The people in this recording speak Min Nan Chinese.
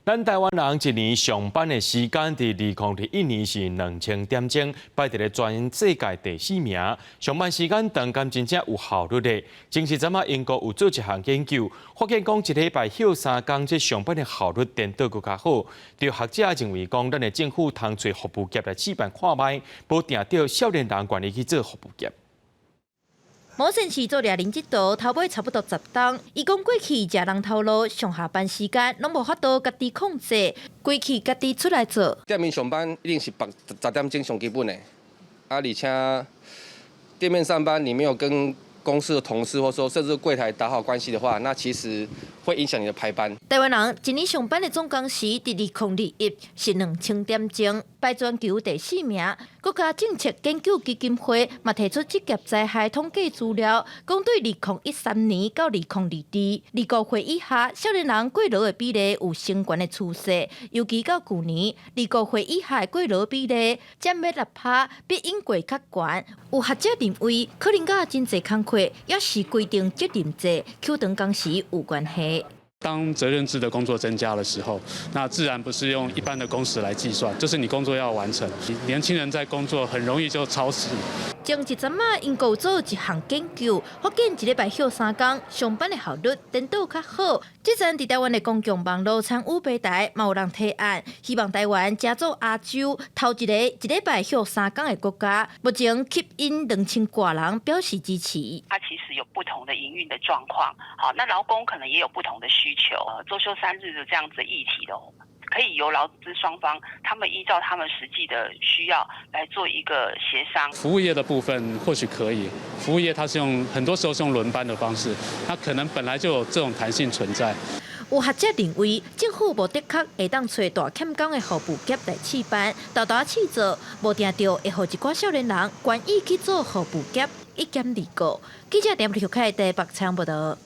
咱台灣人一年上班的時間，佇2021年是2000點鐘，排佇咧全世界第四名。上班時間長，敢真正有效率咧？前一陣仔英國有做一項研究，發現講一禮拜歇3工，這上班的效率顛倒閣較好。著學者認為講，咱的政府通揣服務業來試辦看覓，無定著少年人願意去做服務業。某先是做獵人這道，頭尾差不多10冬。伊講過去食人頭路，上下班時間攏無法度家己控制，規氣家己出來做。店面上班一定是8、10點鐘上基本的，啊，而且店面上班你沒有跟公司的同事或說甚至櫃台打好關係的話，那其實會影響你的排班。台灣人一年上班的總工時佇2021是2000點鐘，排全球第四名。國家政策研究基金會嘛提出職業災害統計資料，講對2013年到2022，25歲以下少年人過勞的比例有升懸的趨勢，尤其到舊年，25歲以下的過勞比例佔欲6趴，比英國較懸。有學者認為，可能佮真濟工課猶是規定責任制、扣長工時有關係。當責任制的工作增加的時候，那自然不是用一般的工時來計算，就是你工作要完成。年輕人在工作很容易就超時。前一陣仔，英國做一項研究，發現一禮拜歇3工，上班的效率顛倒較好。這陣佇台灣的公共網路參與平台，嘛有人提案，希望台灣成做亞洲頭一個一禮拜歇3工的國家。目前吸引2000外人表示支持。它其實有不同的營運的狀況，好，那勞工可能也有不同的需求，週休3日的這樣子議題的，可以由勞資雙方，他們依照他們實際的需要來做一個協商。服務業的部分或許可以，服務業它是用很多時候是用輪班的方式，它可能本來就有這種彈性存在。有學者認為，政府無的確會當揣大欠工的服務業來試辦，沓沓試做，無定著會予一寡少年人願意去做服務業，一兼二顧。記者點立開台北採訪報道。